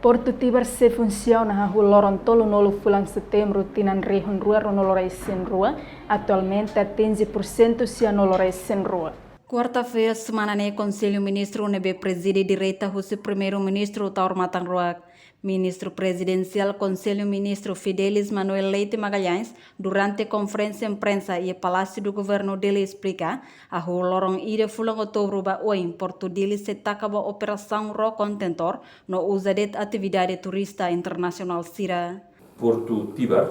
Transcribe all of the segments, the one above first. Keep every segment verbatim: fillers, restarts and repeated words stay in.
Portu Tibar sei funsiona hahú loron tolunulu fulan Setembru tinan rihun rua ruanulu resin rua, atualmente atinje pursentu sianulu resin rua. Kuarta-feira semana ne'e Konsellu Ministru ne'ebé prezide direta husi Primeiru-Ministru Taur Matan Ruak, Ministru Prezidensiál Konsellu Ministru Fidelis Manuel Leite Magalhães, durante konferénsia imprensa iha Palásiu Governu Dili esplika, hahú loron ida fulan Outubru ba oin Portu Dili sei taka ba operasaun ró kontentór no uza de'it atividade turista internasionál sira. Portu Tibar,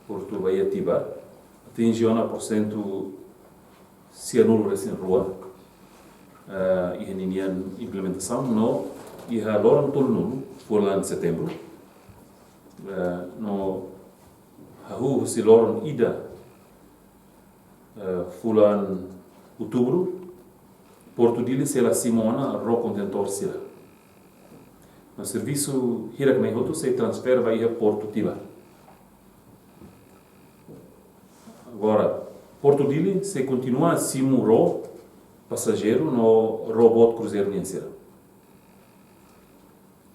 Portu Baía Tibar, atinje ona pursentu sianulu resin rua, eh, iha ninian implementasaun no iha loron tolunulu fulan Setembru, eh, no hahú husi loron ida, eh, fulan Outubru, Portu Dili sei la simu ona ró kontentór sira. No servisu hirak-ne'e hotu sei transfere ba iha Portu Tibar. Agora, Portu Dili sei kontinua simu ró pasajeiru no ró boot kruzeiru nian sira.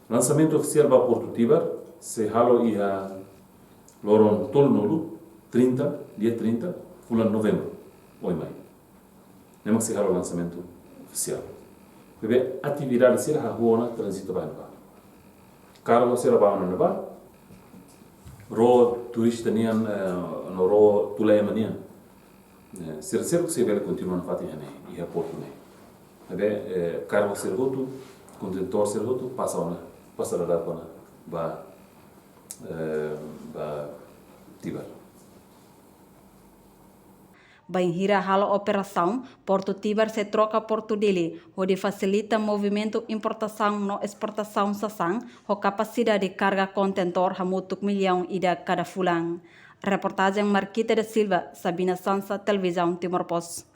Lansamentu ofisiál ba Portu Tibar sei halo iha loron tolunulu, trinta, dia trinta, fulan Novembru, oin mai. Ne'e mak sei halo lansamentu ofisiál. Ne'ebé atividade sira hahú ona tranzitu ba ne'ebá. Kargu sira ba ona ne'ebá. Ró turista nian, eh, no ró tula ema nian. Eh, sira, sira sei bele kontinua nafatin iha ne'e, iha portu ne'e. Ne'ebé, eh, kargu sira hotu, kontentór sira hotu, pasa ona, pasa dadauk ona ba, eh, ba Tibar. Bainhira halo operasaun, Portu Tibar sei troka Portu Dili, hodi fasilita movimentu importasaun no esportasaun sasán, ho kapasidade karga kontentór hamutuk millaun ida kada fulan. Reportajen Marquita da Silva, Sabina Sansa, Televizaun Timor Post.